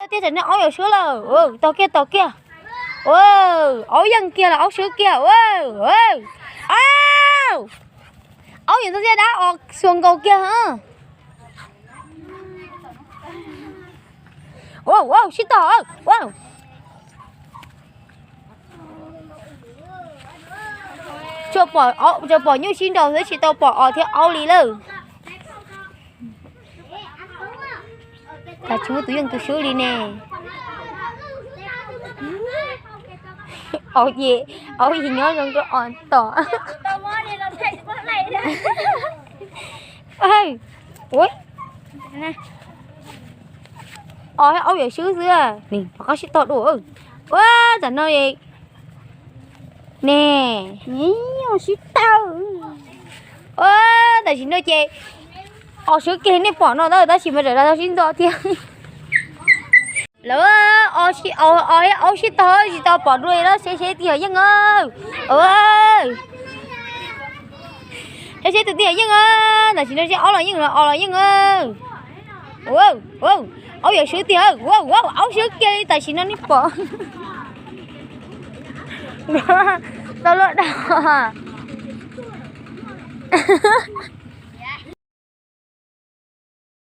Tiag, tam no aub yuav swb lawm. Tos kiag, tos kiag. Aub yeej kiag los aub swb kiag. Aub yuav ntxeev tiaj dab os xuas nkaus kiag. Sib tog. Tsuas pom nyuj sib nraus xwb, tsis tau pom os thiab aub li lawm. Cas tsis muaj tus yeej tus swb li ne. Aub ces, aub ces nyob zoo rau os tom. Os, aub yuav swb xwb. Rov qab sib tog dua. Ua, tam no ne, sib tog. Ua, tam sim no ces os swb kiag li nej pom no tab sis mas raws li tau sib ntxo thiab. Lawv, os, aub sib tog tsis tau pom dua li lawm, seb seb tus twg yeej. Seb seb tus twg yeej. Tam sim no seb aub los yeej los os los yeej. Aub yuav swb tiag. Aub swb kiag li tam sim no nej pom. Tau luaj dag.